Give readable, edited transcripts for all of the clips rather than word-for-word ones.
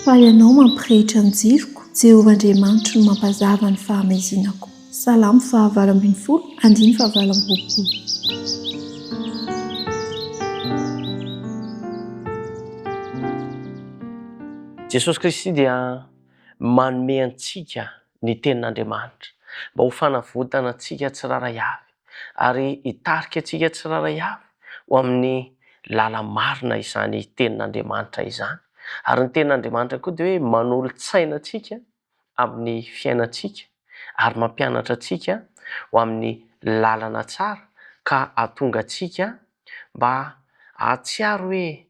Fa Ianao mampirehitra ny jiroko, Jehovah Andriamanitro no mampazava ny fahamaizinako. Salamo faha-18, andininy faha-28. Jesosy Kristy dia manome antsika ny Tenin'Andriamanitra mba ho fanavotana antsika tsirairay avy ary hitarika antsika tsirairay avy ho amin'ny lala-marina izany Tenin'Andriamanitra izany. Ary ny Tenin'Andriamanitra koa dia hoe manolo-tsaina antsika amin'ny fiainantsika ary mampianatra antsika ho amin'ny lalana tsara ka hahatonga antsika mba hahatsiaro hoe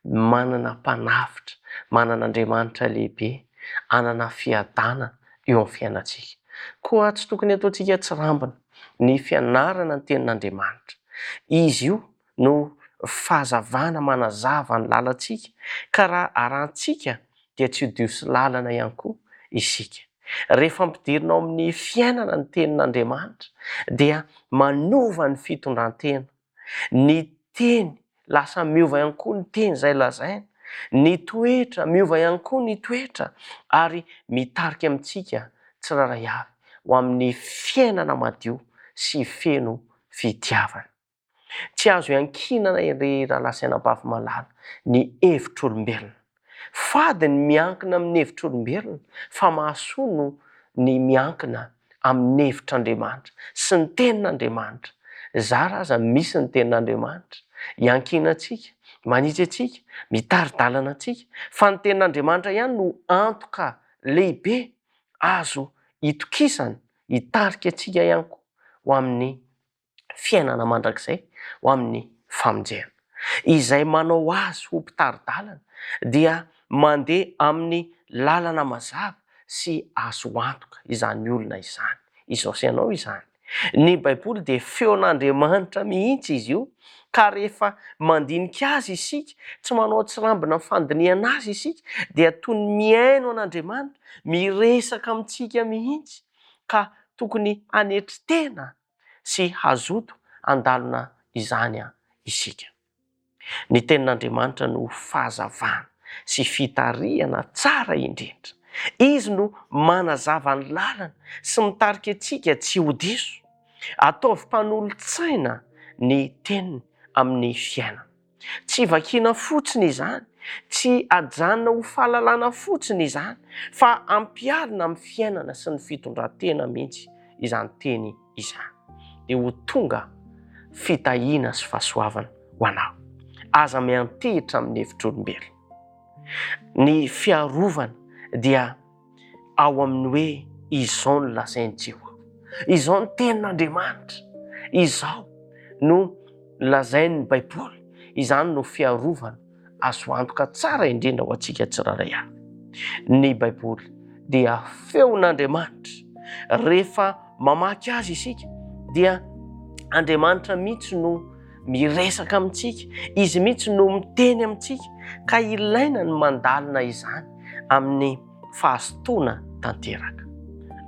manana Mpanavotra, manana Andriamanitra lehibe, hanana fiadanana eo amin'ny fiainantsika. Koa tsy tokony hataontsika tsirambina ny fianarana ny Tenin'Andriamanitra. Izy io no fahazavana manazava ny lalantsika, ka raha arahantsika dia tsy ho diso lalana ihany koa isika. Rehefa ampidirina ao amin'ny fiainana ny Tenin'Andriamanitra dia manova ny fitondran-tena. Ny teny, lasa miova ihany koa ny teny izay lazaina, ny toetra, miova ihany koa ny toetra ary mitarika amintsika tsirairay avy ho amin'ny fiainana madio sy feno fitiavana. Tsy azo iankinana ry rahalahy sy anabavy malala ny hevitr'olombelona. Fady ny miankina amin'ny hevitr'olombelona fa mahasoa no ny miankina amin'ny hevitr'Andriamanitra sy ny tenin'Andriamanitra. Zara aza misy ny tenin'Andriamanitra iankinantsika, manitsy antsika, mitari-dalana antsika fa ny tenin'Andriamanitra ihany no antoka lehibe azo itokisana hitarika antsika ihany koa ho amin'ny fiainana mandrakizay ho amin'ny famonjena. Izay manao azy ho mpitari-dalana dia mandeha amin'ny lalana mazava sy azo antoka izany olona izany. Izao sy ianao izany. Ny Baiboly dia feon'Andriamanitra mihitsy izy io, ka rehefa mandinika azy isika, tsy manao tsirambina ny fandinihana azy isika, dia toy ny mihaino an'Andriamanitra miresaka amintsika mihitsy, ka tokony hanetry tena sy hazoto handalina izany isika. Ny Tenin'Andriamanitra no fahazavana sy fitarihana tsara indrindra. Izy no manazava ny lalana sy mitarika antsika tsy ho diso. Ataovy mpanolo-tsaina ny Teniny amin'ny fiainana. Tsy vakiana fotsiny izany, tsy ajanona ho fahalalana fotsiny izany, fa ampiharina amin'ny fiainana sy ny fitondran-tena mihitsy izany teny izany. Dia ho tonga fitahiana sy fahasoavana ho anao. Aza miantehitra amin'ny hevitr'olombelona. Ny fiarovana dia ao amin'ny hoe izao no lazain'i Jehovah. Izao ny tenin'Andriamanitra. Izao no lazain'ny Baiboly. Izany no fiarovana azo antoka tsara indrindra ho antsika tsirairay avy. Ny Baiboly dia feon'Andriamanitra. Rehefa mamaky azy isika dia Andriamanitra mihitsy no miresaka amintsika, izy mihitsy no miteny amintsika ka ilaina ny mandalina izany amin'ny fahazotoana tanteraka.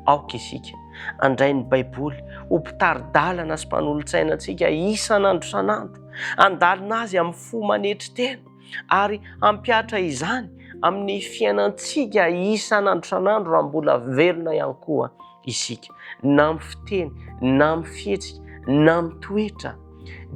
Aoka isika handray ny Baiboly ho mpitari-dalana sy mpanolotsaina antsika isan'andro isan'andro, handalina azy amin'ny fo manetry tena ary hampihatra izany amin'ny fiainantsika isan'andro isan'andro raha mbola velona ihany koa isika, na amin'ny fiteny, na amin'ny fihetsika, na amin'ny toetra,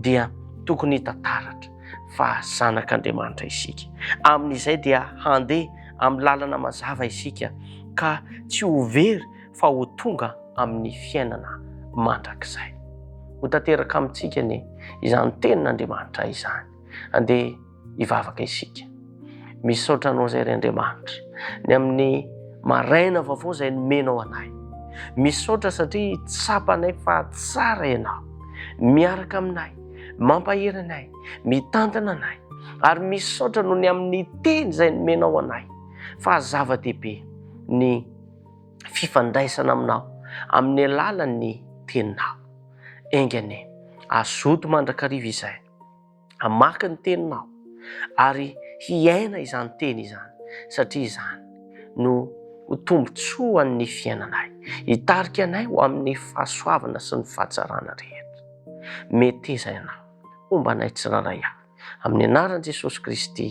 dia tokony hita taratra fa zanak'Andriamanitra isika. Amin'izay dia handeha amin'ny lalana mazava isika ka tsy ho very fa ho tonga amin'ny fiainana mandrakizay. Ho tanteraka amintsika anie izany tenin'Andriamanitra izany. Andeha hivavaka isika. Misaotra Anao izay ry Andriamanitra, ny amin'ny maraina vaovao izay nomenao anay. Misaotra satria tsapanay fa tsara Ianao, miaraka aminay, mampahery anay, mitantana anay, ary misaotra noho ny amin'ny teny izay nomenao anay fa zava-dehibe ny fifandraisana aminao amin'ny alalan'ny teninao. Enga anie, azoto mandrakariva izay. hamaky ny teninao ary hiaina izany teny izany satria izany no ho tombontsoan'ny fiainanay, hitarika anay ho amin'ny fahasoavana sy ny fahatsarana rehetra. Meteza ianao, homba anay tsirairay avy. Amin'ny anaran'i Jesosy Kristy.